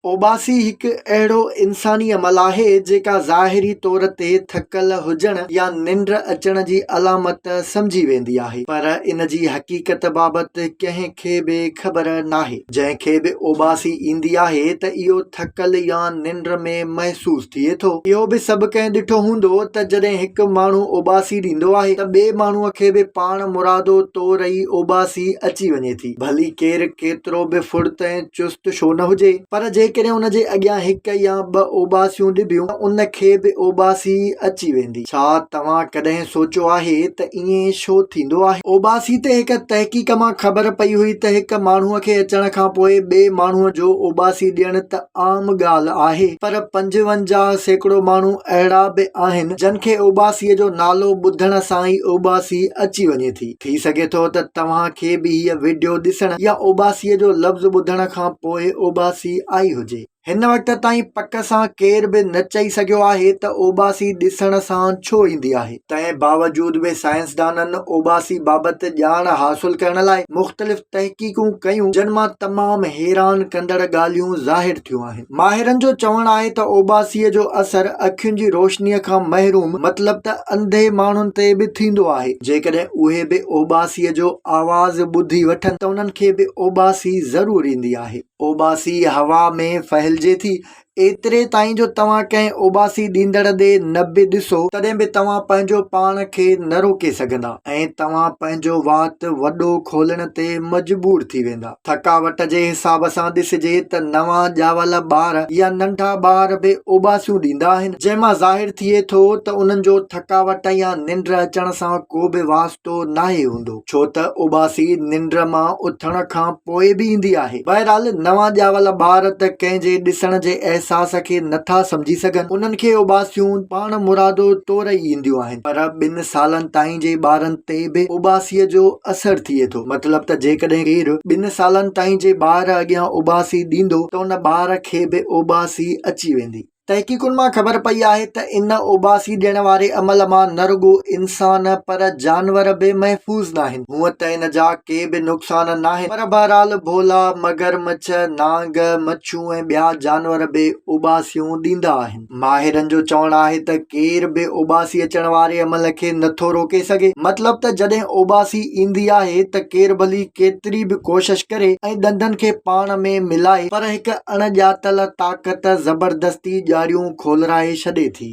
اوٻاسي هڪ اهڙو انساني عمل آهي، جيڪا ظاهري طور تي ٿڪل هجڻ يا ننڊ اچڻ جي علامت سمجهي ويندي آهي، پر ان جي حقيقت بابت ڪنهن کي به خبر ناهي. جنهن کي به اوٻاسي ايندي آهي ته اهو ٿڪل يا ننڊ ۾ محسوس ٿئي ٿو. اهو به سڀ ڪنهن ڏٺو هوندو ته جڏهن هڪ ماڻهو اوٻاسي ڏيندو آهي ته ٻئي ماڻهوء کي به پاڻ مرادو طور ئي اوٻاسي اچي وڃي ٿي. ڀلي ڪير ڪيترو به ڦڙت ۽ چست ڇو نه هجي، پر جيڪڏهن ان جي اڳيان هڪ يا ٻه اوٻاسيون ڏبيون ته ان کي به اوٻاسي اچي ويندي. ڇا توهان ڪڏهن سوچيو آهي ته ائين ڇو ٿيندو آهي؟ اوٻاسي تي هڪ تحقيق مان خبر پئي هئي ته هڪ ماڻهوء کي اچڻ کان پوء ٻئي ماڻهوء جو اوٻاسي ڏيڻ ته عام ڳالهه آهي، پر 55% ماڻهو اهڙا به آهن، جن کي اوٻاسيء جو نالو ٻڌڻ سان ئي اوٻاسي اچي وڃي ٿي. ٿي سگهي ٿو ته توهان کي به هيء وڊيو ڏسڻ يا اوٻاسيء جو لفظ ٻڌڻ کان پوء اوٻاسي آئي هجي. هن وقت تائين پڪ سان ڪير به نه چئي سگهيو آهي ته اوٻاسي ڏسڻ سان ڇو ايندي آهي. تنهن باوجود به سائنسدانن اوٻاسي بابت ڄاڻ حاصل ڪرڻ لاء مختلف تحقيقون ڪيون جن مان تمام حيران ڪندڙ ڳالهيون ظاهر ٿيون آهن. ماهرن جو چوڻ آهي ته اوٻاسيء جو اثر اکين جي روشنيء کان محروم مطلب ته انڌي ماڻهن تي به ٿيندو آهي، جيڪڏهن اهي به اوٻاسيء جو آواز ٻڌي وٺن ته انهن کي به اوٻاسي ضرور ايندي آهي. اوٻاسي هوا ۾ ڦهلجي ٿي، ايتري تائين جو توهان ڪنهن اوٻاسي ڏيندڙ ڏي نه به ڏسو تڏهن به توهان پنهنجو پاڻ کي نه روڪي سگهندا ۽ توهان پنهنجو وات وڏو کولڻ تي مجبور ٿي ويندا. ٿڪاوٽ جي حساب سان ڏسجي ته نوان ڄاول ٻار يا ننڍا ٻار به اوٻاسيون ڏيندا آهن، جنهن مان ظاهر ٿئي ٿو ته انهن جو ٿڪاوٽ يا ننڊ اچڻ سان ڪو به واسطو ناهي هوندو، ڇو ته اوٻاسي ننڊ مان اٿڻ کان پوء به ايندي آهي. بهرحال نوان ڄاول ٻار ته ڪنهن جي ڏسڻ جي احساس کي نٿا سمجهي سگهن، انهن کي اوٻاسيون پاڻ مرادو طور ئي اينديون آهن. پر ٻن سالن تائين جي ٻارن تي به اوٻاسيء جو اثر ٿئي ٿو. مطلب ته جيڪڏهن ڪير ٻن سالن تائين جي ٻار اڳيان اوٻاسي ڏيندو ته ان ٻار کي به اوٻاسي اچي ويندي. تحقيقن مان خبر پئي آهي ته ان اوٻاسي ڏيڻ واري عمل مان نه رڳو انسان پر جانور به محفوظ ناهن. هونء ته ان جا ڪي به نقصان ناهن پر بهرحال ڀولا، مگرمڇ، نانگ، مڇون ۽ ٻيا جانور به اوٻاسيون ڏيندا آهن. ماهرن جو چوڻ آهي ته ڪير به اوٻاسي اچڻ واري عمل کي نٿو روڪي سگهي، مطلب ته جڏهن اوٻاسي ايندي آهي ته ڪير ڀلي ڪيتري به ڪوشش ڪري ۽ ڏندن کي پاڻ ۾ ملائي پر هڪ اڻ ڄاتل طاقت زبردستي ڄاريون کولرائي ڇڏي ٿي.